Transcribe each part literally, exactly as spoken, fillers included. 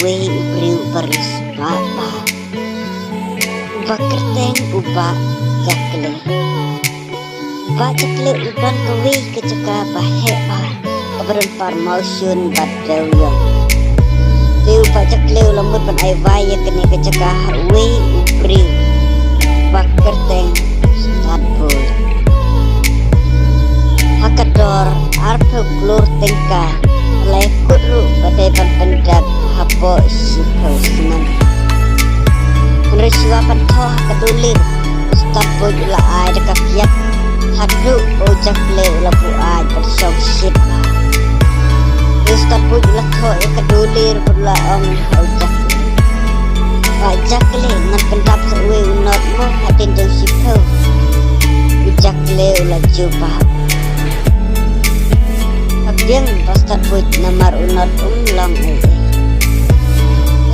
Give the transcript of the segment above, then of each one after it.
Te u briew uba riewspah bha, uba kyrteng u Bah Jakle. Bah Jakle u don kawei ka jaka ba heh bha, kaba don par mawshun bad dewiong. Te u Bah Jakle u la mut ban ai wai ïa kane ka jaka ha uwei u briew ba kyrteng Stad Buit. Ha ka dor arphew klur tyngka, la ïakut ruh ba dei ban pyndep hapoh shiphew snem. Hynrei shuwa ban thoh ha ka dulir, u Stad Buit u la ai da ka kiad haduh ba u Jakle u la buaid bad shong shit bha. U Stad Buit u la thoh ïa ka dulir bad u la ong ha u Jakle, "Bah Jakle, ngan pyndap sa uwei u not mo hadien jong shiphew?" U Jakle u la jubab, "Hap biang, Bah Stad Buit, namar u not um long ei ei."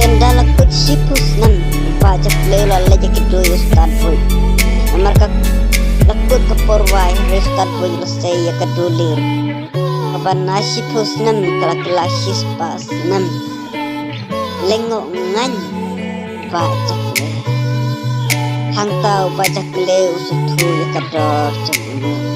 Ynda la kut shiphew snem, u Bah Jakle u la leit ïa ka dui u Stad Buit. Namar ka la kut ka por wai, hynrei u Stad Buit u la sei ïa ka dulir. Kaba na shiphew snem ka la kylla shispah snem. Lyngngoh ngaiñ Bah Jakle. Hangta u Bah Jakle u sngewthuh ïa ka dor jong u.